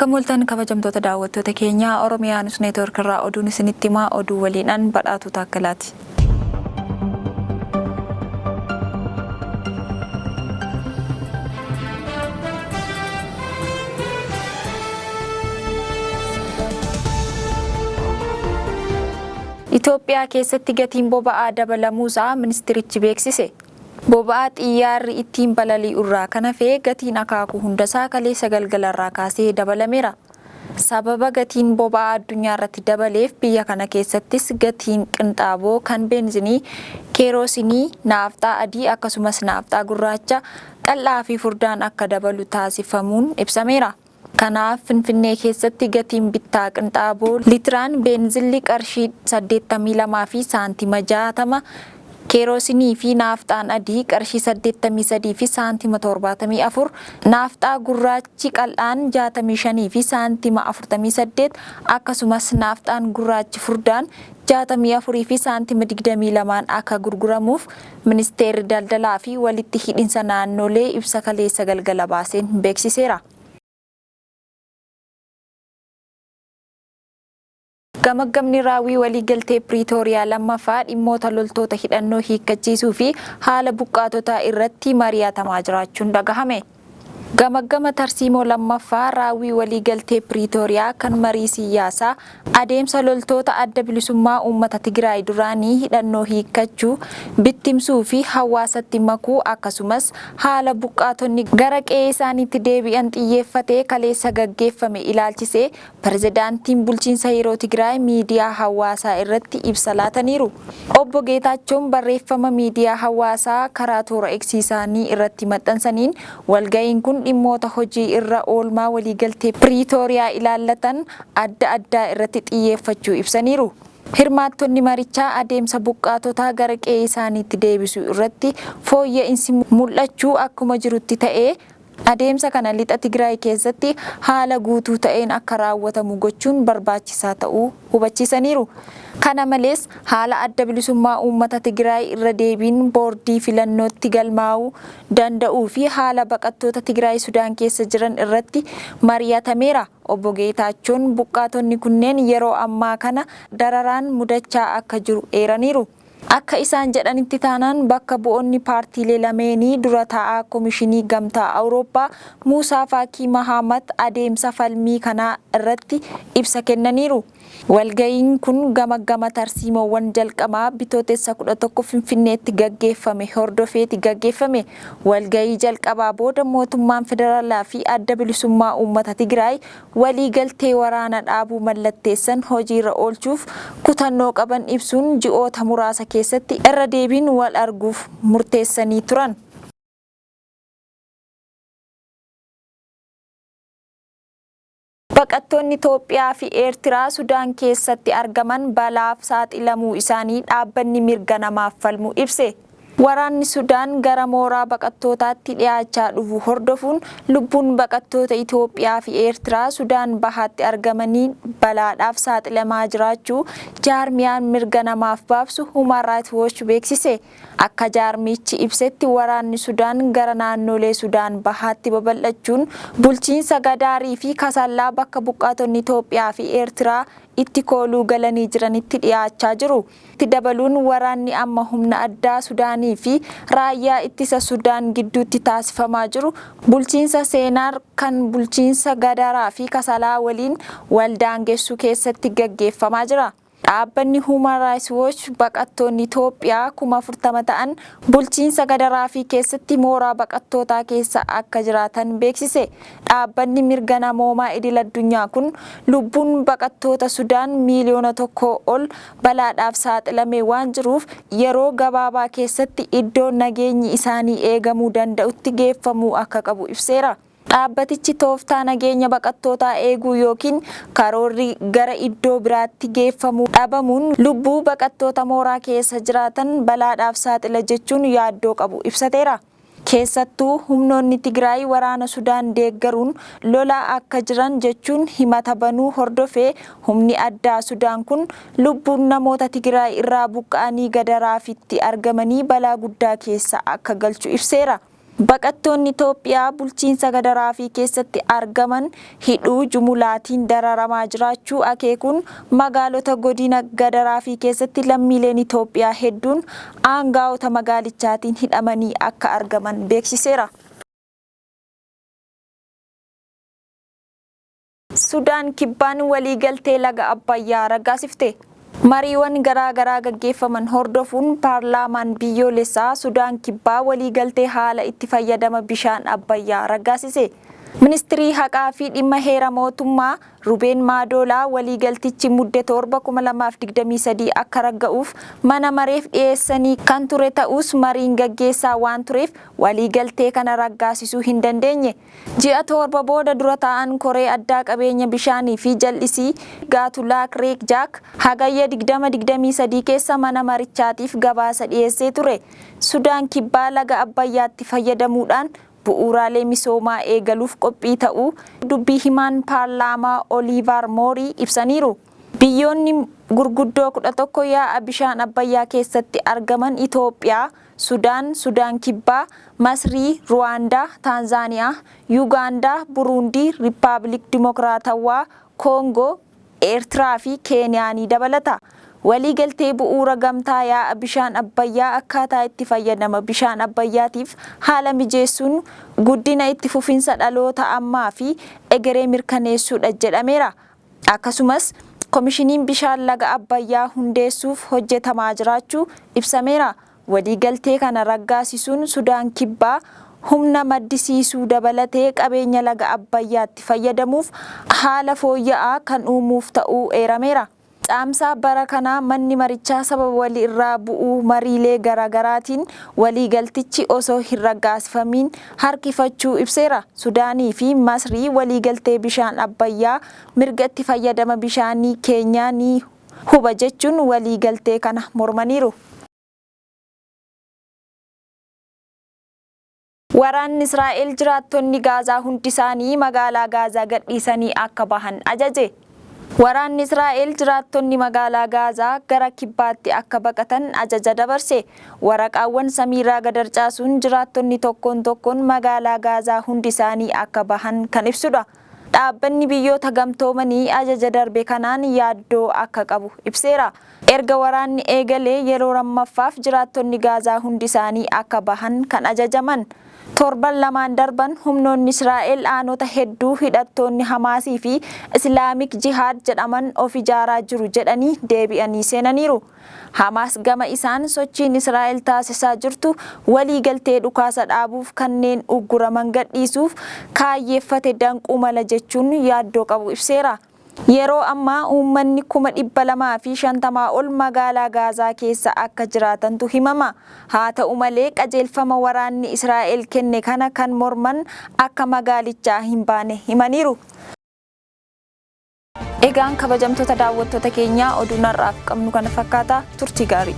Akkam ooltan kabajamtoota daawwattoota keenyaa Oromiyaa News Network irraa oduun isinitti himaa oduu waliinaan badhaatuu taakkalaati. Itoophiyaa keessatti gatiin boba'aa dabalamuusaa ministirichi beeksise. Boba'aa xiyyaarri ittiin balali'u irraa kan hafe gatiin akaakuu hundasaa kaleessa galgalarraa kaasee dabalameera. Sababa gatiin boba'aa addunyaa irratti dabaleef biyya kana keessattis gatiin qinxaaboo kan beenzinii, keeroosinii, naafxaa adii akkasumas naafxaa gurraacha qal'aa fi furdaan akka dabalu taasifamuun ibsameera. Kanaaf Finfinnee keessatti gatiin bittaa qinxaaboo litiraan beenzilli qarshii 82 fi saantima 60, keeroosinii fi naafxaan adii qarshii 83 fi saantima 74, naafxaa gurraachi qal'aan 65 fi saantima 48 akkasumas naafxaan gurraachi furdaan 64 fi saantima 22n akka gurguramuuf Ministeerri Daldalaa fi Walitti Hidhinsa Naannolee ibsa kaleessa galgala baaseen beeksiseera. Gamaggamni raawwii waliigaltee Piriitooriyaa 2ffaa dhimmoota loltoota hidhannoo hiikkachiisuu fi haala buqqaatotaa irratti mari'atamaa jiraachuun dhagahame. Gamaggama tarsiimoo 2ffaa raawwii waliigaltee Piriitooriyaa kan marii siyyaasaa adeemsa loltoota Adda Bilisummaa Uummata Tigiraay duraanii hidhannoo hiikkachuu, bittimsuu fi hawaasatti makuu akkasumas haala buqqaatonni gara qe'ee isaaniitti deebi'an xiyyeeffate kaleessa gaggeeffame ilaalchisee Pirezidaantiin Bulchiinsa Yeroo Tigraay miidiyaa hawaasaa irratti ibsa laataniiru. Obbo Geetaachoon barreeffama miidiyaa hawaasaa karaa toora X isaanii irratti maxxansaniin, walga'iin kun dhimmoota hojii irra oolmaa waliigaltee Piriitooriyaa ilaallatan adda addaa irratti xiyyeeffachuu ibsaniiru. Hirmaattonni marichaa adeemsa buqqaatotaa gara qe'ee isaaniitti deebisuu irratti fooyya'insi mul'achuu akkuma jirutti ta'ee, Adeemsa kana Lixa Tigraay keessatti haala guutuu ta'een akka raawwatamu gochuun barbaachisaa ta'uu hubachiisaniiru. Kana malees, haala Adda Bilisummaa Uummata Tigraay irra deebiin boordii filannootti galmaa'uu danda'uu fi haala baqattoota Tigraay Sudaan keessa jiran irratti mari'atameera. Obbo Geetaachoon buqqaatonni kunneen yeroo ammaa kana dararaan mudachaa akka jiru eeraniiru. Akka isaan jedhanitti taanaan bakka bu'oonni paartiilee lameenii dura taa'aa Komishinii Gamtaa Awurooppaa Muusaa Faakii Mahaamat adeemsa falmii kanaa irratti ibsa kennaniiru. Walga'iin kun gamaggama tarsiimoowwan jalqamaa Bitootessa 11 Finfinneetti gaggeeffame hordofeeti gaggeeffame. Walga'ii jalqabaa booda mootummaan federaalaa fi Adda Bilisummaa Uummata Tigraay walii galtee waraana dhaabuu mallatteessan hojiirra oolchuuf kutannoo qaban ibsuun ji'oota muraasa keessatti irra deebiin wal arguuf murteessanii turan. Baqattoonni Itoophiyaa fi Eertiraa Sudaan keessatti argaman balaaf saaxilamuu isaanii dhaabbanni mirga namaaf falmu ibse. Waraanni Sudaan gara mooraa baqattootaatti dhiyaachaa dhufu hordofuun lubbuun baqattoota Itoophiyaa fi Eertiraa Sudaan Bahaatti argamanii balaadhaaf saaxilamaa jiraachuu jaarmiyaan mirga namaaf baabsu Human Rights Watch beeksise. Akka jaarmiyichi ibsetti waraanni Sudaan gara naannoolee Sudaan Bahaatti babal'achuun bulchiinsa Gadaarii fi Kasallaa bakka buqqaatonni Itoophiyaa fi Eertiraa itti kooluu galanii jiranitti dhiyaachaa jiru. Itti dabaluun waraanni amma humna addaa Sudaanii fi raayyaa ittisa Sudaan gidduutti taasifamaa jiru bulchiinsa Seenaar kan bulchiinsa Gadaraa fi Kasalaa waliin wal daangessu keessatti gaggeeffamaa jira. Dhaabbanni Human Rights Watch baqattoonni Itoophiyaa 40,000 ta'an bulchiinsa Gadaraafii keessatti mooraa baqattootaa keessa akka jiraatan beeksise. Dhaabbanni mirga namoomaa idil-addunyaa kun lubbuun baqattoota Sudaan miiliyoona tokkoo ol balaadhaaf saaxilamee waan jiruuf yeroo gabaabaa keessatti iddoo nageenyi isaanii eegamuu danda'utti geeffamuu akka qabu ibseera. Dhaabbatichi tooftaa nageenya baqattootaa eeguu ykn karoorri gara iddoo biraatti geeffamuu dhabamuun lubbuu baqattoota mooraa keessa jiraatan balaadhaaf saaxila jechuun yaaddoo qabu ibsateera. Keessattuu humnoonni Tigraay waraana Sudaan deeggaruun lolaa akka jiran jechuun himata banuu hordofee humni addaa Sudaan kun lubbuun namoota Tigraay irraa buqqa'anii Gadaraafitti argamanii balaa guddaa keessa akka galchu ibseera. Baqattoonni Itoophiyaa bulchiinsa Gadaraafii keessatti argaman hidhuu jumulaatiin dararamaa jiraachuu akeekuun magaalota godina Gadaraafii keessatti lammiileen Itoophiyaa hedduun aangaa'ota magaalichaatiin hidhamanii akka argaman beeksiseera. Sudaan Kibbaan waliigaltee laga Abbayyaa raggaasifte. Mariiwwan garaa garaa gaggeeffaman hordofuun paarlaamaan biyyoolessaa Sudaan Kibbaa waliigaltee haala itti fayyadama bishaan Abbayyaa raggaasise. Ministirii Haqaa fi Dhimma Heera Mootummaa Rubeen Maadoolaa waliigaltichi Mudde 7, 2023 akka ragga'uuf mana mareef dhiyeessanii kan ture ta'us mariin gaggeessaa waan tureef waliigaltee kana raggaasisuu hin dandeenye. Ji'a toorba booda dura taa'aan koree addaa qabeenya bishaanii fi jal'isii Gaatulaak Reek Jaak Hagayya 20, 23 keessa mana marichaatiif gabaasa dhiyeessee ture. Sudaan Kibbaa laga Abbayyaatti fayyadamuudhaan bu'uuraalee misoomaa eegaluuf qophii ta'uu dubbii himaan paarlaamaa Oliivaar Moorii ibsaniiru. Biyyoonni gurguddoo 11 yaa'a bishaan Abbayyaa keessatti argaman Itoophiyaa, Sudaan, Sudaan Kibbaa, Masrii, Ruwaandaa, Taanzaaniyaa, Yugaandaa, Buruundii, Rippaabilik Dimokiraatawwaa Koongoo, Eertiraa fi Keeniyaa ni dabalata. Waliigaltee bu'uura gamtaa yaa'a bishaan Abbayyaa akkaataa itti fayyadama bishaan Abbayyaatiif haala mijeessuun guddina itti fufinsa dhaloota ammaa fi egeree mirkaneessuudha jedhameera. Akkasumas, Komishiniin Bishaan Laga Abbayyaa hundeessuuf hojjetamaa jiraachuu ibsameera. Waliigaltee kana raggaasisuun Sudaan Kibbaa humna maddisiisuu dabalatee qabeenya laga Abbayyaatti fayyadamuuf haala fooyya'aa kan uumuuf ta'uu eerameera. Caamsaa bara kanaa manni marichaa sababa wali irraa bu'uu mariilee garaagaraatiin waliigaltichi osoo hin raggaasifamiin harkifachuu ibseera. Sudaanii fi Masrii waliigaltee bishaan Abbayyaa mirga itti fayyadama bishaanii keenyaa ni huba jechuun waliigaltee kana mormaniiru. Waraanni Israa'el jiraattonni Gaazaa hundisaanii magaalaa Gaazaa gadhiisanii akka bahan ajaje. Waraanni Israa'el jiraattonni magaalaa Gaazaa gara kibbaatti akka baqatan ajaja dabarse. Waraqaawwan samiirraa gad harcaasuun jiraattonni tokkoon tokkoon magaalaa Gaazaa hundisaanii akka bahan kan ibsudha. Dhaabbanni Biyyoota Gamtoomanii ajaja darbe kanaan yaaddoo akka qabu ibseera. Erga waraanni eegalee yeroo lammaffaaf jiraattonni Gaazaa hundisaanii akka bahan kan ajajaman. Torban lamaan darban humnoonni Israa'el aanota hedduu hidhattoonni Hamaasii fi Islaamik Jihaad jedhaman of ijaaraa jiru jedhanii deebi'anii seenaniiru. Hamaas gama isaan sochiin Israa'el taasisaa jirtu waliigaltee dhukaasa dhaabuuf kanneen ugguraman gadhiisuuf kaayyeeffate danquu mala jechuun yaaddoo qabu ibseera. Yeroo ammaa uummanni 250,000 ol magaalaa Gaazaa keessa akka jiraatantu himama. Haata'u malee qajeelfama waraanni Israa'el kenne kana kan morman akka magaalichaa hin baane himaniiru. Egaan kabajamtoota daawwattoota keenyaa oduun har'aaf qabnu kana fakkaata turtii gaarii.